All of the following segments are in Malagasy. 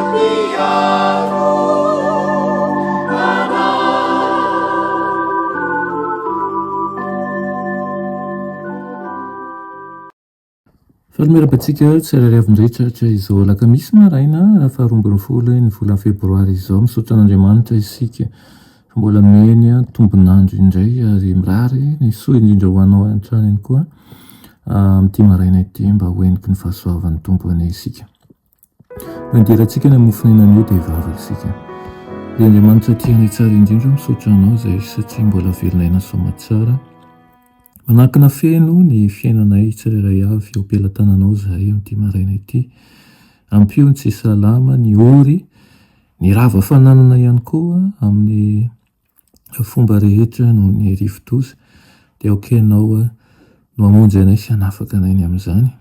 Mpiaro anay. Faly miarahaba antsika tsirairay avy indray tratra izao alakamisy maraina faharoa ambin'ny folo ny volana febroary izao. Misaotra an'Andriamanitra isika fa mbola nomeny tombon'andro indray ary mirary ny soa indrindra ho anao hatrany ihany koa amin'ity maraina ity mba ho heniky ny fahasoavan'ny Tompo anie isika. Nandirantsika ny mofon'aina anio dia hivavaka isika. Ry Andriamanitra tia anay tsara indrindra, misaotra Anao izay satria mbola velona aina soamatsara. Manankina feno ny fiainanay tsirairay avy eo am-pelatananao izahay amin'ity maraina ity. Ampio ny tsy salama, ny ory, ny rava fananana ihany koa amin'ny fomba rehetra noho ny rivo-doza. Dia aoka Ianao no hamonjy anay sy hanafaka anay ny amin'izany.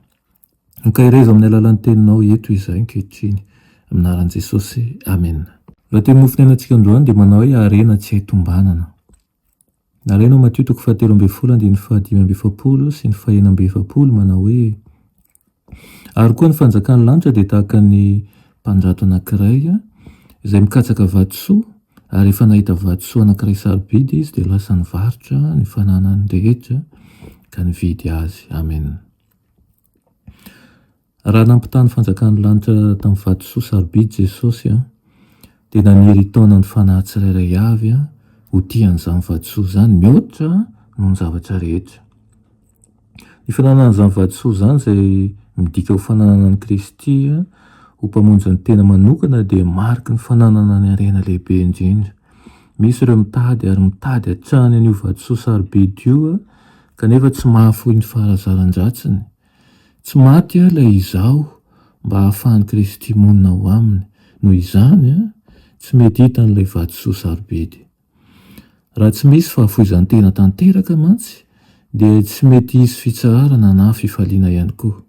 Ankaherezo amin'ny alalan'ny teninao eto izahay ankehitriny. Amin'ny anaran'i Jesosy. Amena. Raha teny mofon'ainantsika androany dia manao hoe harena tsy hay tombanana. Nalaina ao Matio toko fahatelo ambin'ny folo andininy fahadimy amby efapolo sy ny fahenina amby efapolo manao hoe Ary koa ny fanjakan'ny lanitra dia tahaka ny mpandrato anankiray izay mikatsaka vatosoa ary rehefa nahita vatosoa anankiray sarobidy izy dia lasa nivarotra ny fananany rehetra ka nividy azy. Amena. Raha nampitaha ny fanjakan'ny lanitra tamin'ny vatosoa sarobidy Jesosy, dia naniry hitaona ny fanahy tsirairay avy ho tia an'izany vatosoa izany mihoatra noho ny zavatra rehetra. Ny fananana an'izany vatosoa izany izay midika ho fananana an'i Kristy ho Mpamonjy ny tena manokana dia mariky ny fananana ny harena lehibe indrindra. Misy ireo mitady ary mitady hatrany an'io vatosoa sarobidy io kanefa tsy mahafoy ny faharazaran-dratsiny. Tsy maty ilay izaho mba hahafahan'i Kristy monina ao aminy. Noho izany, tsy mety hitan'ilay vatosoa sarobidy. Raha tsy misy fahafoizan-tena tanteraka mantsy, dia tsy mety hisy fitsaharana na fifaliana ihany koa.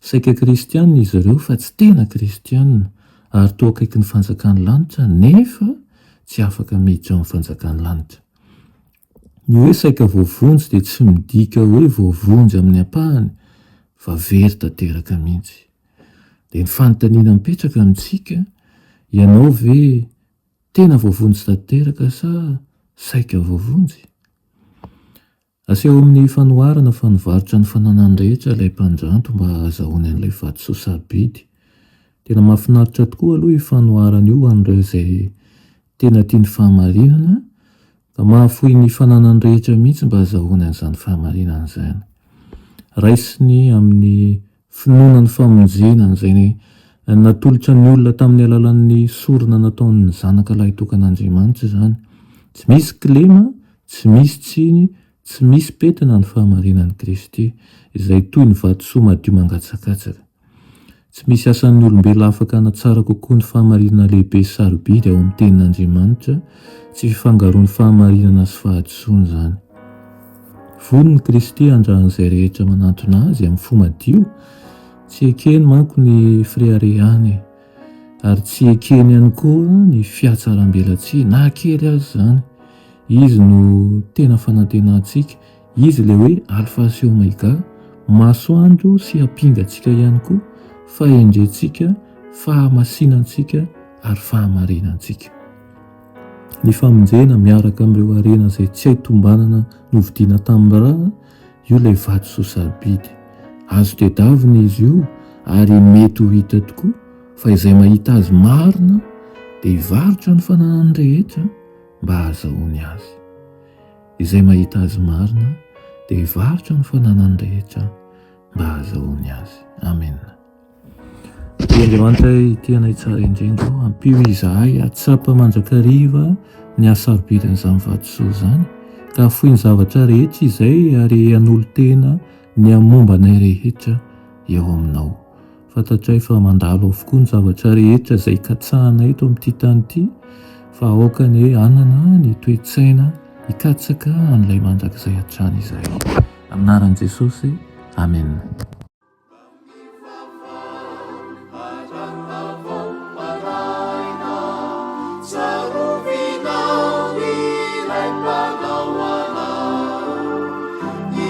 Saika kristiana izy ireo fa tsy tena kristiana ary toa akaiky ny fanjakan'ny lanitra nefa tsy afaka miditra ao amin'ny fanjakan'ny lanitra. Ny hoe saika voavonjy dia tsy midika hoe voavonjy amin'ny ampahany fa very tanteraka mihitsy. Dia ny fanontaniana mipetraka amintsika, ianao ve tena voavonjy tanteraka sa saika voavonjy? Aseho amin'ny fanoharana fa nivarotra ny fananany rehetra ilay mpandranto mba hahazahoany an'ilay vatosoa sarobidy. Tena mahafinaritra tokoa aloha io fanoharana io ho an'ireo izay tena tia ny fahamarinana ka mahafoy ny fananany rehetra mihitsy mba hahazahoany an'izany fahamarinana izany. Raisiny amin'ny finoana ny famonjena izay natolotra ny olona tamin'ny alalan'ny sorona nataon'ny Zanaka lahitokan'Andriamanitra izany. Tsy misy kilema, tsy misy tsiny, tsy misy pentina ny fahamarinan'i Kristy, izay toy ny vatosoa madio mangatsakatsaka. Tsy misy asan'ny olombelona afaka hanatsara kokoa ny fahamarinana lehibe sy sarobidy ao amin'ny Tenin'Andriamanitra, tsy fifangaroan'ny fahamarinana sy fahadisoana izany. Vonona i Kristy handra an'izay rehetra manantona Azy amin'ny fo madio, tsy ekeny manko ny fireharehany, ary tsy ekeny ihany koa ny fihatsarambelatsihy, na kely aza izany. Izy no tena fanantenantsika. Izy ilay hoe Alpha sy Omega, masoandro sy ampingantsika ihany koa, fahendrentsika, fahamasinantsika ary fahamarinantsika. Ny famonjena miaraka amin'ireo harena izay tsy hay tombanana novidiana tamin'ny ra, io ilay vatosoa sarobidy. Azo tedavina izy io ary mety ho hita tokoa fa izay mahita azy marina dia hivarotra ny fananany rehetra mba hahazahoany azy. Izay mahita azy marina dia hivarotra ny fananany rehetra mba hahazahoany azy. Amena. Ry Andriamanitra ity anay tsara indrindra ô, ampio izahay hahatsapa mandrakariva ny hasarobidin'izany vatosoa izany, ka hahafoy ny zavatra rehetra izay ary hanolo-tena ny hamomba anay rehetra eo aminao. Fantatray fa mandalo avokoa ny zavatra rehetra izay katsahanay eto amin'ity tany ity, fa aoka anie hanana ny toe-tsaina hikatsaka an'ilay mandrakizay hatrany izahay. Amin'ny anaran'i Jesosy, amena.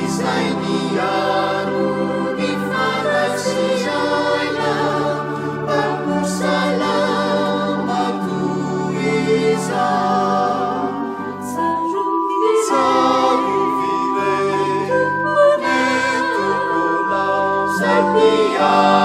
Izay miaro ny fanahy sy aina, mpamosalama. Aho.